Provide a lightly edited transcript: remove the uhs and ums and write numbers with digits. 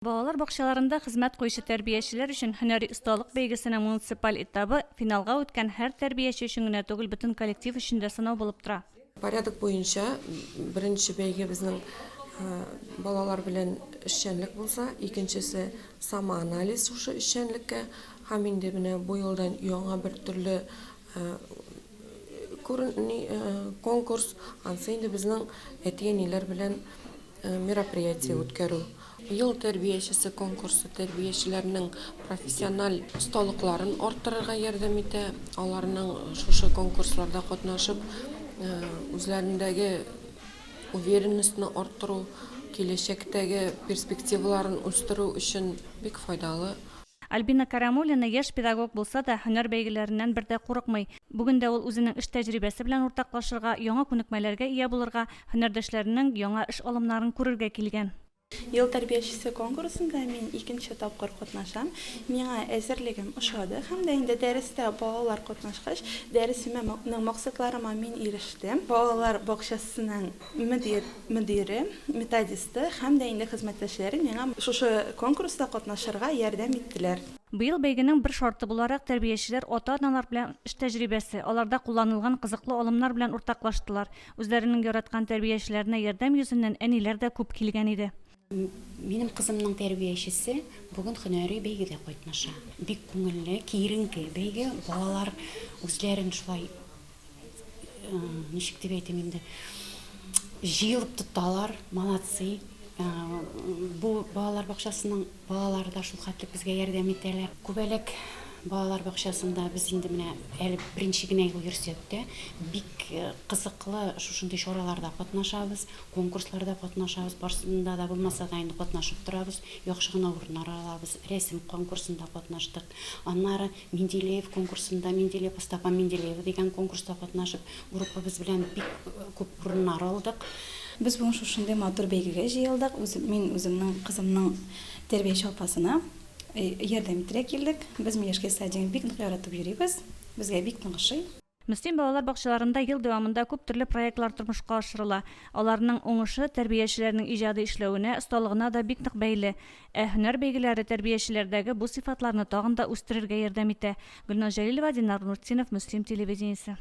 Балалар бакчаларында хезмәт куючы тәрбиячеләр өчен һөнәри осталык бәйгесенең муниципаль этабы финалга үткән һәр тәрбияче өчен генә түгел, бөтен коллектив өчен дә сынау булып тора. Порядок буенча беренче бәйге безнең балалар белән эшчәнлек булса, икенчесе самоанализ шушы эшчәнлеккә һәм инде менә бу елдан яңа бер төрле конкурс, ансы инде безнең әти-әниләр белән мероприятие үткәрү. Ел тәрбиячесе конкурсы тәрбиячеләрнең профессиональ осталыкларын арттырырга ярдәм итә, аларның шушы конкурсларда катнашып, үзләрендәге уверенностьны арттыру, киләчәктәге перспективаларын үстерү өчен бик файдалы. Альбина Карамуллина яшь педагог булса да, һөнәр бәйгеләреннән бер дә курыкмый. Бүген дә ул үзенең эш тәҗрибәсе белән уртаклашырга, яңа күнекмәләргә ия булырга, һөнәрдәшләренең яңа эш алымнарын күрергә килгән. Ел тәрбиячесе конкурсында мин икенче тапкыр катнашам. Миңа әзерлегем ошады һәм дә инде дәрестә балалар катнашкач, дәресемә максатларыма мин ирештем. Балалар бакчасының Мөдир, мөдире, методисты һәм дә инде хезмәттәшләре миңа шушы конкурста катнашырга ярдәм иттеләр. Быел бәйгенең бер шарты буларак, тәрбиячеләр ата-аналар белән эш тәҗрибәсе, аларда кулланылган кызыклы алымнар белән уртаклаштылар. Үзләренең яраткан тәрбиячеләренә ярдәм йөзеннән әниләр дә күп килгән иде. Минем кызымның тәрбиячесе бүген һөнәри бәйгедә катнаша. Бик күңелле, киеренке бәйге. Балалар үзләрен шулай ничек дип әйтим инде, җыелып тоталар, молодцы. Бу балалар бакчасының балалары да шул хәтле безгә ярдәм итәләр. Күбәләк балалар бакчасында без инде менә әле беренче генә ел йөрсәк тә, бик кызыклы шушындый чараларда катнашабыз, конкурсларда катнашабыз, барсында да булмаса да инде катнашып торабыз, яхшы гына урыннар алабыз. Рәсем конкурсында катнаштык. Аннары Менделеев конкурсында, Менделеев Остапа Менделеева дигән конкурста катнашып, группабыз белән бик күп урыннар алдык. Без бүген шушындый матур бәйгегә җыелдык. Үзе, мин үземнең кызымның тәрбияче апасына ярдәм итәргә килдек. Без Миләшкәй садигын бик нык яратып йөрибез. Безгә бик нык ошый. Мөслим балалар бакчаларында ел дәвамында күп төрле проектлар тормышка ашырыла. Аларның уңышы тәрбиячеләрнең иҗади эшләвенә, осталыгына да бик нык бәйле. Ә һөнәр бәйгеләре тәрбиячеләрдәге бу сыйфатларны тагын да үстерергә ярдәм итә. Гөлназ Җәлилова, Динар Нуртдинов, Мөслим телевидениесе.